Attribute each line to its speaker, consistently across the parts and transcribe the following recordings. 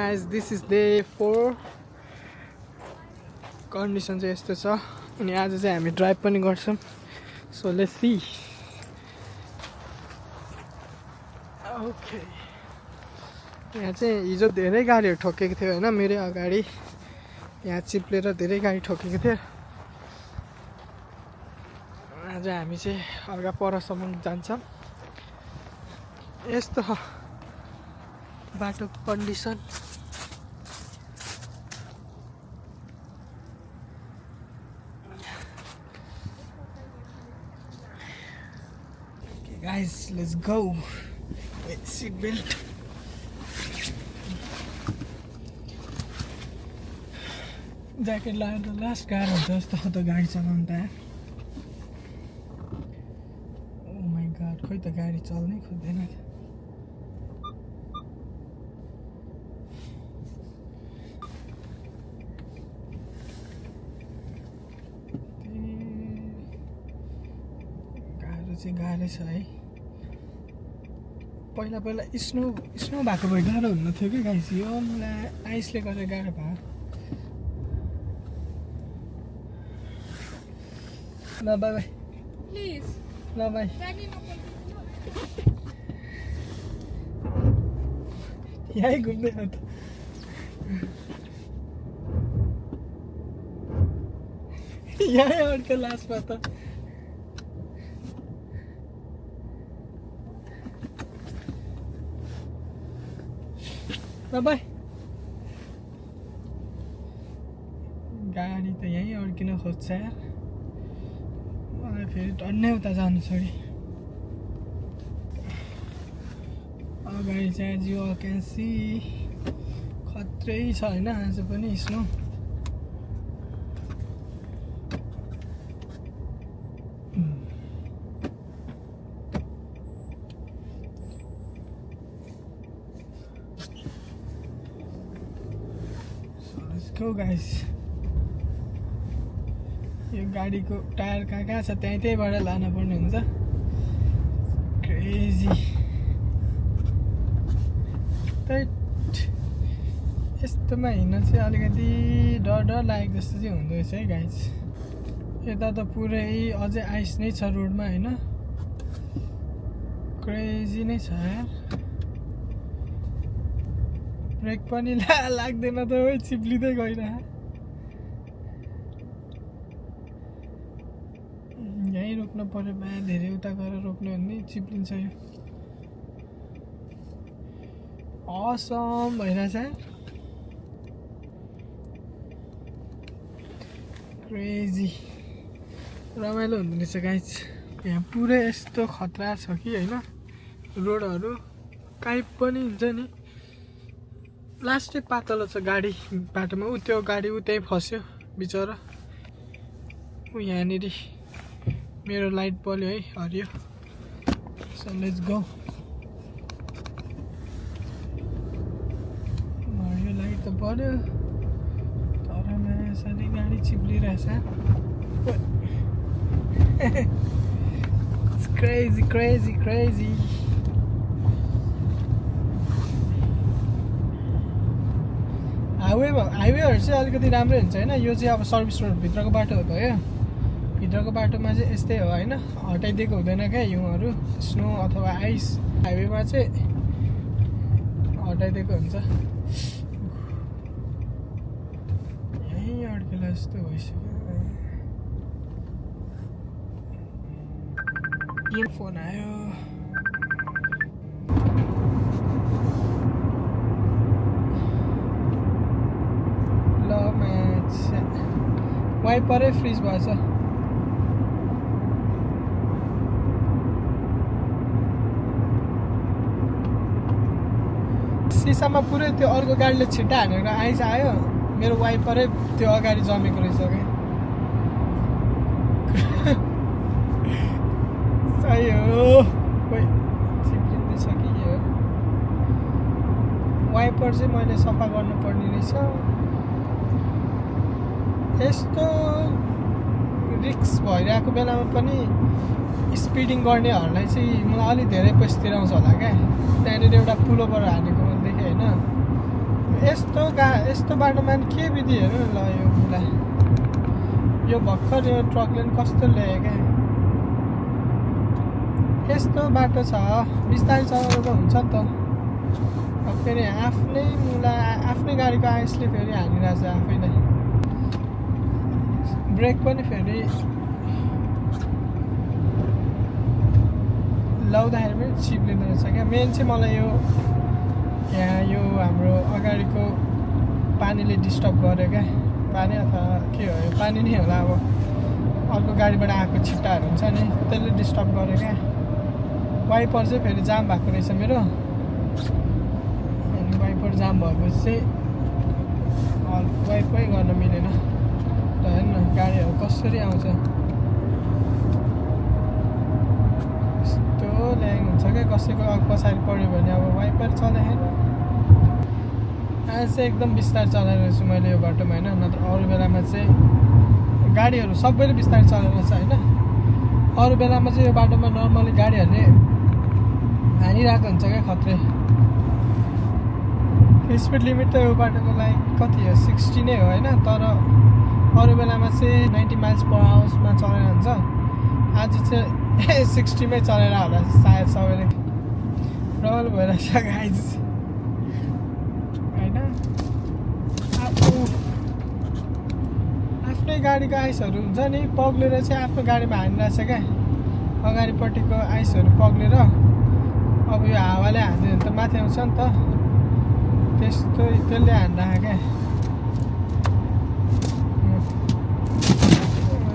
Speaker 1: guys, this is day 4. Condition चाहिँ यस्तो छ अनि आज चाहिँ हामी ड्राइभ पनि गर्छौं. So let's see. Okay. यहाँ चाहिँ हिजो धेरै गाडीहरु ठोकेको थियो हैन मेरो अगाडि. यहाँ चिप्लेर धेरै गाडी ठोकेको थियो. आज हामी चाहिँ अगा परसम्म जान्छौं. यस्तो बाटो condition. Okay guys, let's go. With seat belt. Jacket लगाएर त लास्ट गाह्रो हुन्छ जस्तो त गाडी चलाउनु त. ओ माय गॉड, खोइ त गाडी चल्नै खोज्दैन. गाह्रै छ है. पहिला स्नो भएको भए गाह्रो हुन्न थियो कि गाइस. यो मलाई आइसले गर्दा गाह्रो भयो. ल बाई बाई प्लिज. ल बाई. यही घुम्दै हो त. यही अड्के लास्टमा त. बाई. गाडी त यही अड्किन खोज्छ यार. मलाई फेरि टन्नै उता जानु छ कि. अगाडि चाहिँ जियो क्यान सी खत्रै छ हैन आज पनि स्नो. Go guys. यो गाडीको टायर कहाँ छ त्यहीबाट लान पर्ने हुन्छ. क्रेजी. यस्तोमा हिँड्न चाहिँ अलिकति डर लागेको जस्तो चाहिँ हुँदो रहेछ है गाइस. यता त पुरै अझै आइस नै छ रोडमा हैन. क्रेजी नै छ यार. ब्रेक पनि लाग्दैन त हो, चिप्लिँदै गइरह. यहीँ रोक्नु पर्यो बा. धेरै उता गएर रोक्नु भने चिप्लिन्छ यो. असम भइरहेछ. क्रेजी रमाइलो हुँदो रहेछ गाइस. यहाँ पुरै यस्तो खतरा छ कि हैन. रोडहरू काहीँ पनि हुन्छ नि. लास्टै पातलो छ गाडी बाटोमा. उ त्यो गाडी उतै फस्यो बिचरा. उ यहाँनिर मेरो लाइट बल्यो है हरियो. So let's go. हरियो लाइट त बल्यो तर साथै गाडी चिप्लिरहेछ. Crazy crazy crazy. हाइवेहरू चाहिँ अलिकति राम्रै हुन्छ हैन. यो चाहिँ अब सर्भिस रोड भित्रको बाटो भयो. भित्रको बाटोमा चाहिँ यस्तै हो हैन. हटाइदिएको हुँदैन क्या हिउँहरू, स्नो अथवा आइस. हाइवेमा चाहिँ हटाइदिएको हुन्छ. यहीँ अड्केला जस्तो भइसक्यो. फोन आयो. वाइपरै फ्रिज भएछ. सिसामा पुरै त्यो अर्को गाडीले छिट्टा हानेर आइस आयो. मेरो वाइपरै त्यो अगाडि जमेको रहेछ क्या. सही हो. खोइ चिप्लिँदैछ कि यो वाइपर चाहिँ मैले सफा गर्नुपर्ने रहेछ. यस्तो रिक्स भइरहेको बेलामा पनि स्पिडिङ गर्नेहरूलाई चाहिँ मलाई अलि धेरै पैसा तिराउँछ होला क्या. त्यहाँनिर एउटा पुलोबाट हानेको मैले देखेँ हैन. यस्तो बाटोमा नि के विधि हेर्नु न ल यो मुला यो भर्खर यो ट्रकले नि कस्तो ल्यायो क्या यस्तो बाटो छ बिस्तारै चलाउँदा त हुन्छ नि त अब फेरि आफ्नै गाडीको आइसले फेरि हानिरहेछ आफैलाई ब्रेक पनि फेरि लाउँदाखेरि पनि चिप्लिँदो रहेछ क्या मेन चाहिँ मलाई यो यहाँ यो हाम्रो अगाडिको पानीले डिस्टर्ब गर्यो क्या पानी अथवा के हो यो पानी नै होला अब अर्को गाडीबाट आएको छिट्टाहरू हुन्छ नि त्यसले डिस्टर्ब गर्यो क्या वाइपर चाहिँ फेरि जाम भएको रहेछ मेरो अनि वाइपर जाम भएपछि चाहिँ वाइपै गर्न मिलेन र हेर्नु न गाडीहरू कसरी आउँछ यस्तो ल्याङ हुन्छ क्या कसैको पछाडि पऱ्यो भने अब वाइपर चलाएन आज चाहिँ एकदम बिस्तारै चलाइरहेको छु मैले यो बाटोमा होइन नत्र अरू बेलामा चाहिँ गाडीहरू सबैले बिस्तारै चलाइरहेछ होइन अरू बेलामा चाहिँ यो बाटोमा नर्मली गाडीहरूले हानिरहेको हुन्छ क्या खत्रै स्पिड लिमिट त यो बाटोको लागि कति हो 60 नै हो होइन तर अरू बेलामा चाहिँ 90 माइल्स पर आवर्समा चलेर हुन्छ आज चाहिँ 60 मै चलेर होला सायद सबैले रमाइलो भइरहेछ गाइज होइन आफ्नै गाडीको आइसहरू हुन्छ नि पग्लेर चाहिँ आफ्नो गाडीमा हानिरहेछ क्या अगाडिपट्टिको आइसहरू पग्लेर अब यो हावाले हान्यो भने त माथि आउँछ नि त त्यसले हानिरहेको क्या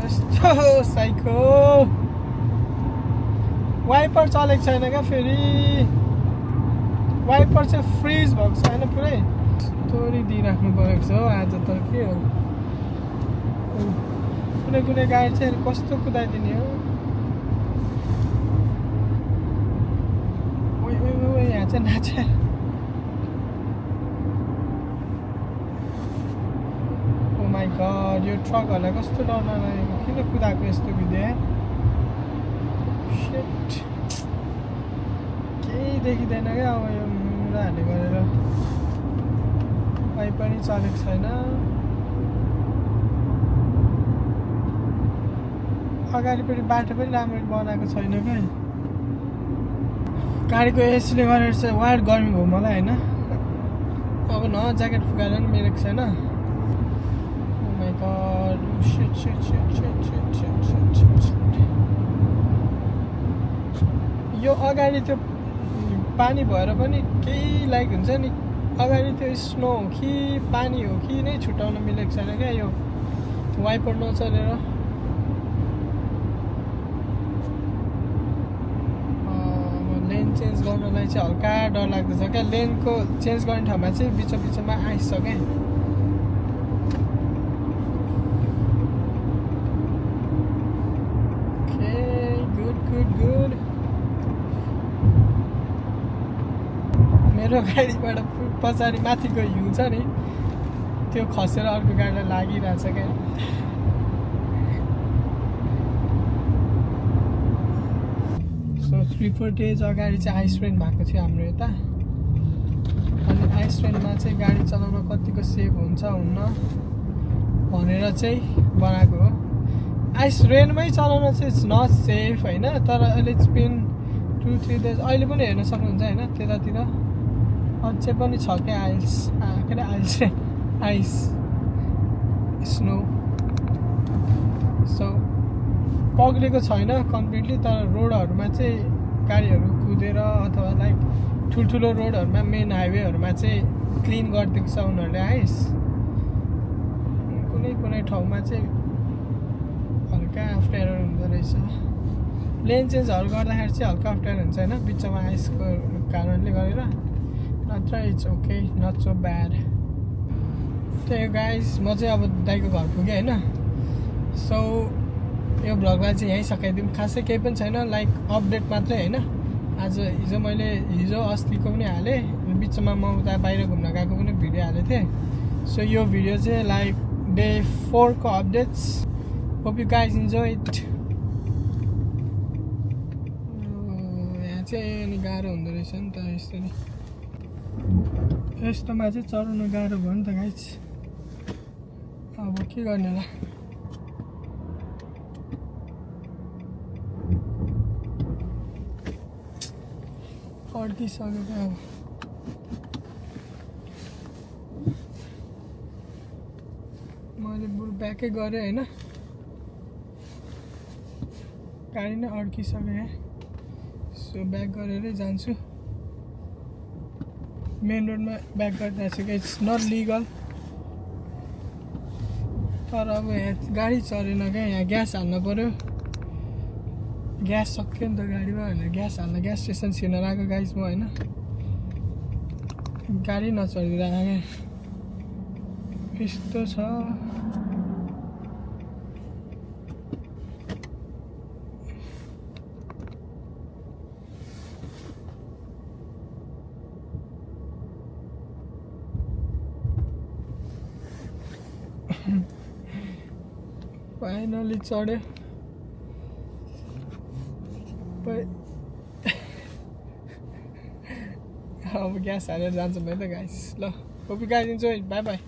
Speaker 1: यस्तो साइको वाइपर चलेको छैन क्या फेरि वाइपर चाहिँ फ्रिज भएको छ होइन पुरै स्टोरी दिइराख्नु परेको छ हौ आज त के हो कुनै गाडी चाहिँ कस्तो कुदाइदिने हो यहाँ चाहिँ नाचे ओ माइ गड यो ट्रकहरूलाई कस्तो डर नलागेको किन कुदाएको यस्तो विधि शिट केही देखिँदैन क्या अब यो मुलाहरूले गरेर पाइप पनि चलेको छैन अगाडिपट्टि बाटो पनि राम्ररी बनाएको छैन क्या गाडीको एसीले गरेर चाहिँ वायर गर्मी भयो मलाई होइन अब न ज्याकेट फुकाएर पनि मिलेको छैन ओ माइ गड शिट यो अगाडि त्यो पानी भएर पनि केही लाइक हुन्छ नि अगाडि त्यो स्नो हो कि पानी हो कि नै छुट्याउन मिलेको छैन क्या यो वाइपर नचलेर लेन चेन्ज गर्नलाई चाहिँ हल्का डर लाग्दैछ क्या लेनको चेन्ज गर्ने ठाउँमा चाहिँ बिचमा आइस छ क्या गुड मेरो गाडीबाट पछाडि माथिको हिउँ छ नि त्यो खसेर अर्को गाडीलाई लागिरहेछ क्या सो 3-4 डेज अगाडि चाहिँ आइस रेन भएको थियो हाम्रो यता अनि आइस रेनमा चाहिँ गाडी चलाउन कतिको सेफ हुन्छ हुन्न भनेर चाहिँ बनाएको हो आइस रेनमै चलाउन चाहिँ इट्स नट सेफ होइन तर अहिले इट्स बिन 2-3 डेज अहिले पनि हेर्न सक्नुहुन्छ होइन त्यतातिर अझै पनि छ क्या आइस के अरे आइस स्नो सो पग्लेको छैन कम्प्लिटली तर रोडहरूमा चाहिँ गाडीहरू कुदेर अथवा लाइक ठुल्ठुलो रोडहरूमा मेन हाइवेहरूमा चाहिँ क्लिन गरिदिएको छ उनीहरूले आइस कुनै ठाउँमा चाहिँ हल्का अप्ठ्यारो हुँदो रहेछ लेन चेन्जहरू गर्दाखेरि चाहिँ हल्का अप्ठ्यारो हुन्छ होइन बिचमा आइसको कारणले गरेर नत्र it's okay not so bad त्यही गाइस म चाहिँ अब दाइको घर पुगेँ होइन सो यो भ्लगलाई चाहिँ यहीँ सकाइदिउँ खासै केही पनि छैन लाइक अपडेट मात्रै होइन आज हिजो अस्तिको पनि हालेँ बिचमा म उता बाहिर घुम्न गएको पनि भिडियो हालेको थिएँ सो यो भिडियो चाहिँ लाइक डे 4 को updates hope you guys enjoy it यहाँ चाहिँ अनि गाह्रो हुँदो रहेछ नि त यसरी यस्तोमा चाहिँ चढाउनु गाह्रो भयो नि त गाइस अब के गर्ने होला अड्किसक्यो क्या अब मैले बरु ब्याकै गरेँ होइन गाडी नै अड्किसक्यो यहाँ सो ब्याक गरेरै जान्छु मेन रोडमा ब्याक गरिरहेको छु इट्स नट लिगल तर अब यहाँ गाडी चलेन क्या यहाँ ग्यास हाल्नु पऱ्यो ग्यास सक्यो नि त गाडीमा भनेर ग्यास हाल्न ग्यास स्टेसन छिर्न लगाएको गाइस म होइन गाडी नचलिरहेको क्या यस्तो छ फाइनली चढ्यो अब ग्यास हालेर जान्छ मैले त गाइस ल hope you guys enjoy by by